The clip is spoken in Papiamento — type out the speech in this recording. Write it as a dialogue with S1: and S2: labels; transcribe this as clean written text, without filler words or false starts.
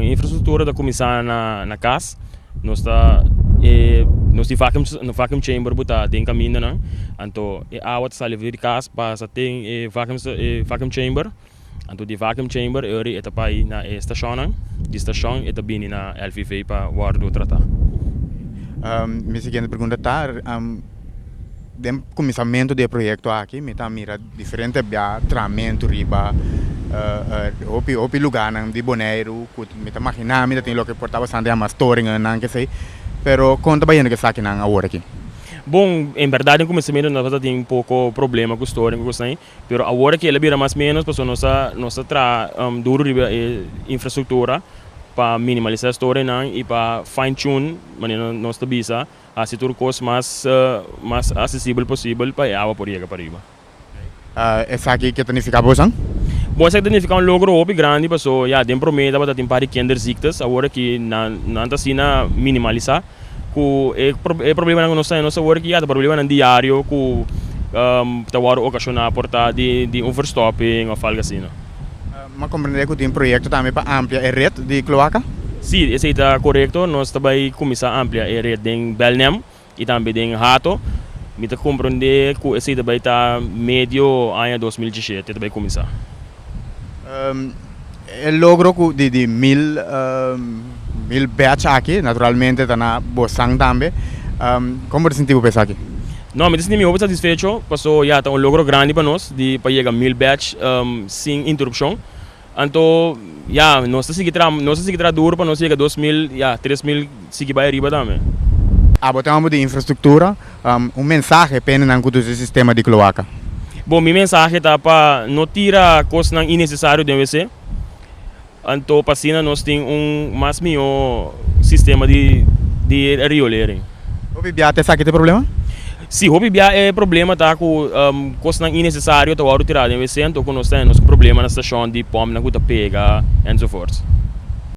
S1: Bon, infrastruktura ta kuminsá na kas. Nos ta e nos tin vacuum vacuum chamber ku ta den kamindanan. Anto e awa ta sali for di kas pasa den e vacuum e vacuum chamber. Anto di vacuum chamber e ora e ta bai na e stashonnan. Di stashon e ta bini na LVV pa wòrdu tratá.
S2: Mi siguiente pregunta ta, Den kuminsamentu di e proyekto aki mi ta mira diferente bia tramentu riba hopi hopi lugarnan di Boneiru ku mi ta maginá mi ta tin loke por ta bastante yama storingen kesei pero kon ta bayendo ku esakinan awor aki?
S1: Bon, en bèrdat den kuminsamentu nos tabata tin poko problema ku storing ku kosnan pero awor aki el a bira mas ménos pasobra nos a nos a traha duru riba e infrastruktura pa minimalisá storingnan i pa fine tune manera nos ta bisa. Hasi tur kos mas mas asesibel posibel pa e awa por yega pariba.
S2: Esaki ke ta nifiká bosan?
S1: Bon, esaki ta nifiká un logro hopi grandi paso ya den promé tabata tin par di kinderziektes, awor aki nan nan ta asina minimalisá ku e e problemanan ku nos ta nos awor aki ya ta problemanan diario ku ta wòrdu okashoná por ta di di un verstopping òf algu asina.
S2: M'a komprendé ku tin proyekto tambe pa amplia e ret di kloaka?
S1: Sí, esei ta korekto. Nos ta bai kuminsá amplia e ret den Belnem i tambe den Hato. Mi ta komprendé ku esei ta bai ta medio aña 2017 ta bai kuminsá.
S2: E logro ku di di mil mil batch aki naturalmente ta na bosan tambe. Kon bo ta sinti bo pa esaki?
S1: No, mi ta sinti mi hopi satisfecho paso ya ta un logro grandi pa nos di pa yega 1000 batch sin interupshon. Anto ya nos ta sigui traha nos ta sigui traha duro pa nos yega 2000 ya 3000 sigui bai ariba tambe.
S2: Abo ta homber di infrastruktura, un mensahe pa hendenan ku ta usa e sistema di kloaka?
S1: Bon, mi mensahe ta pa no tira kosnan innesesario den wc. Anto pa asina nos tin un mas mihó sistema di di riolering.
S2: Hopi bia ta esaki ta e problema?
S1: Si, hopi bia e problema ta ku kosnan innesesario ta wòrdu tirá den wc, anto ku nos ta nos problema na stashon di pòmpnan ku ta pega enzovoorts.